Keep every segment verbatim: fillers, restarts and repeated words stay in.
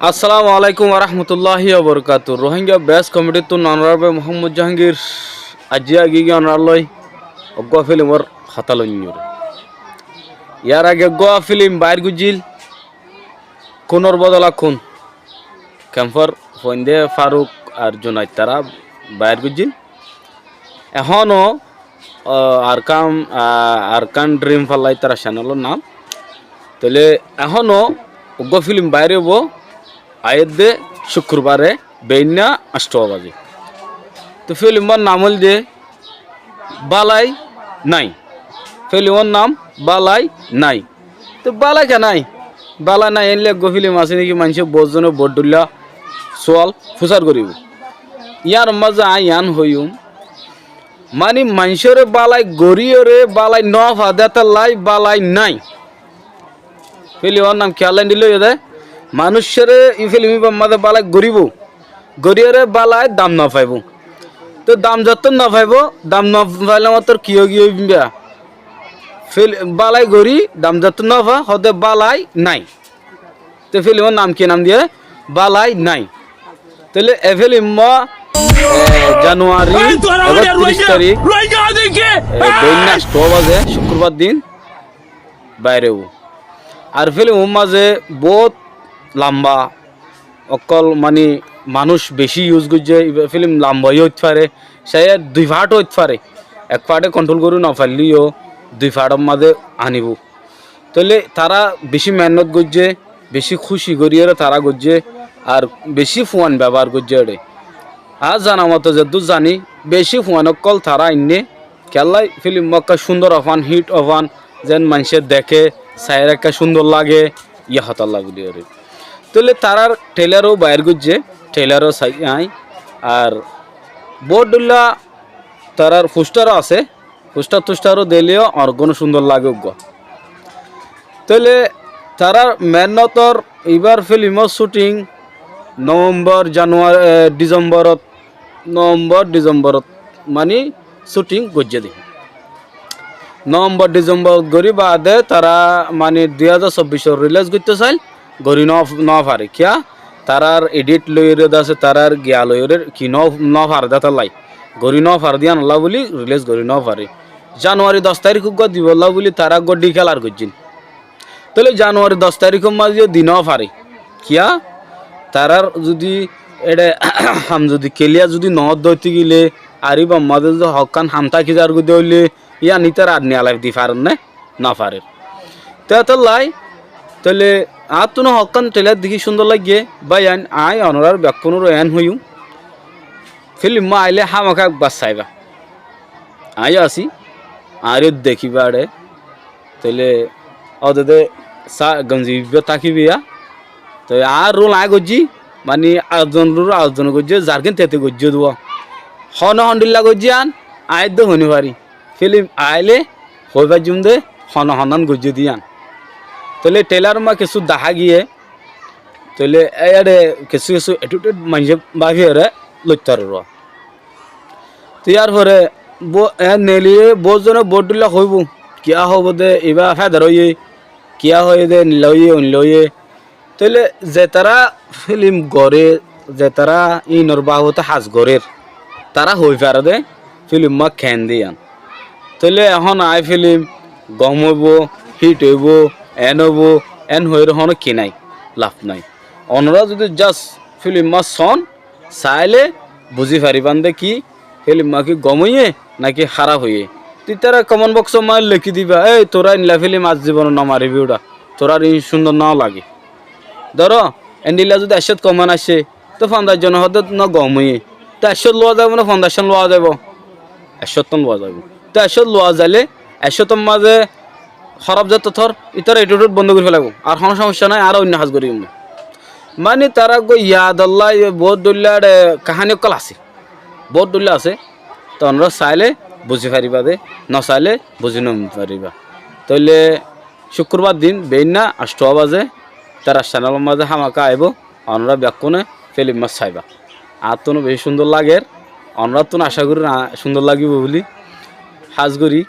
Assalamu alaikum warahmatulláhi wabarakátuhu. Rohingya best comedy ttu onorar bái Muhammad Jahangir. Aijja aigiyí onoralloi eggúa filimor hotá loiyóre. Yar age eggúa filim bair goijjíl, Kúnor Bodola Kún. Kemfor foinde Faruk ar Junaid tará bair goijjíl. Ehóno, ah, Arkan, ah, Arkan Dream Fallai tará channelor nam. Tóile ehóno eggúa filim bair óibo, aiyédde cúkkurbare beinna añctó baze. Toi filimor nam óilde Bálai Nái. Filimor nam Bálai Nái. Toi bálai kiyá nái? Bálai nái, éilla eggúa filim asé néki maincé boóut zone boóut dhoilla sual fusár goríbou. Yíanor mazé aññí yián hoiyúm, mani maincóre bálai goríyore bálai nófa dé tállai bálai nái. Filimor nam kiyólla endilla óiye dé, manúiccóre í filim íbar mazé bálai goríbou, goríyore bálai dam nofaibóu. Toi dam zettó nofaibóu, dam nofailé mottor ki óigiyoi bimba? Fil-, bálai gorí dam zettó nofa, hoódde bálai nái. Toi filimor nam ki nam diyé? Bálai Nái. Tóile e filimma, e, Januari ektiríc tarík, e, beinna añctó baze, cúkkurbar din bair óibo. Ar filimor mazé boóut lamba, ókkol mani manúic bicí use goijjé, íba filim lamba óit fare, cáiye dui part óit fare, ek part e kontrol gorí nofaillé yó dui part or mazé anibóu. Tóile tará bicí mehénnot goijjé, bicí kúci goríyore tará goijjé, ar bicí fuain bebohár goijjé éçe. Añár zana moto zeddúr zani, bicí fuain ókkol tará ainné, kiyólla filimma ekká cúndor ófan, hit ófan, zeén maincé deké, saiyóre ekká cúndor lage, yá hotálla buliyóre. Tóile tarár trailer ó bair goijjé, trailer ó sai aññí, ar boóut dhoilla tarár póstar ó asé, póstar tóstar ó deilé yó añár gúno cúndor lage uggúa. Tóile tarár mehénnotor ibár filimor shooting November, Januari, e, December ot, November, December ot mani shooting goijjé dé. November, December ot gorí baade tará mani dui házar sobbic ot release goitté sail, gorí no, no fare. Kiyá? Tarár edit loiyóre de asé, tarár giya loiyóre ki no, no fare de tállai. Gorí no fare de yíanolla buli release gorí no fare. Januari doc tarík uggúa dibolla buli tará uggúa declare goijjín. Tóile Januari doc taríkor mazé yó di no fare. Kiyá? Tarár zudi éçe ham zudi clear zudi no dóite gile, ar íbar mazé zudi hokkán ham táki zargoi de óile, yían ítara ar niyalai di farer né? No farer. Te etóllai, tóile añáttuno hokkán trailer dekí cúndor laiggé, báiyain, aññí onorár bekkúnoré eén hoiyúm, filimma ailé hámaka ekbar saiba. Aññí yó así, añáre yó dekíba éçe. Tóile ódede sá gonzi bibbá tákiba yá. Toi añár rul aññí goijjí, mani arzon rul arzon goijjé, zargín tete goijjé dé. Hone hondilla goijjé yían, aññí edde hoi no fari. Filim ailé hoi faijjum dé, hone honán goijjé dé yían. Tóile trailer ma kessú dahá giyé, tóile éçe kessú kessú attitude maincé báfiyoré loittar uwa. Te yárfore bo-, e, neeliyé boóut zone boóut dhoilla hoibóu. Kiyá hoibóu de, ibá féder óiye, kiyá hoiyé de, nila óiye, oinla óiye. Tóile zetará filim goré, zetará ínor babote ham gorér, tará hoi fare de filimma keén de yían. Tóile ehón aññí filim gom óibou, hit óibou, eén óibou, eén hoiyóre honó ki nái, laf nái. Onorá zudi just filimma soón, sailé buzí faribán de ki filimma ki gom óiye náki háraf óiye. Te ítara comment box or mazé lekí diba, "Ei, torá endilla filim ar zibone no maribi uçá, torár iín cúndor no lage." Dóro, endilla zudi ekcót comment aiccé, toi fonzaic zone hoódde no gom óiye, toi ekcót luwa zaibou né fonzaic cán luwa zaibou? Ekcót tán luwa zaibou. Toi ekcót luwa zailé ekcótor mazé hóraf zettót ítara attitude bondó gorí felaibóu. Ar honó somoccá nái, añára oinno ham gorí dimmú. Mani tará uggúa yadolla boóut dhoilla éçe kaháni ókkol asé. Boóut dhoilla asé. Toi onorá sailé buzí faribá de, no sailé buzí no faribá. Tóile cúkkurbar din beinna añctó baze tarár channel or mazé hámaka aibóu. Onorá bekkúne filimma saiba. Añáttunó bicí cúndor lager. Onoráttunó acá gorí na-, cúndor lagibóu bóli. Hás gorí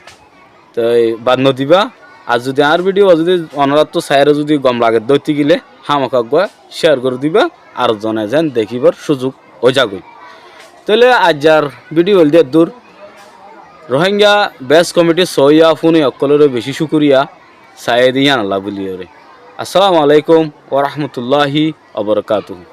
toi bad nodibá. Ar zudi añár bidiyó zudi onoráttu saiyóre zudi gom lage dóitte gile hámaká eggúa céar gorí dibá, ar zone zeén dekíbar cúzuk ói zagói. Tóile aijjar bidiyó óilde eddúr. Rohingya Best Comedy soóiya fúnoiya ókkolóre bicí cúkuriya, saiyé de yíanollá bóliyoré. Assalamu alaikum wa rahmatullahi wa barakatuhu.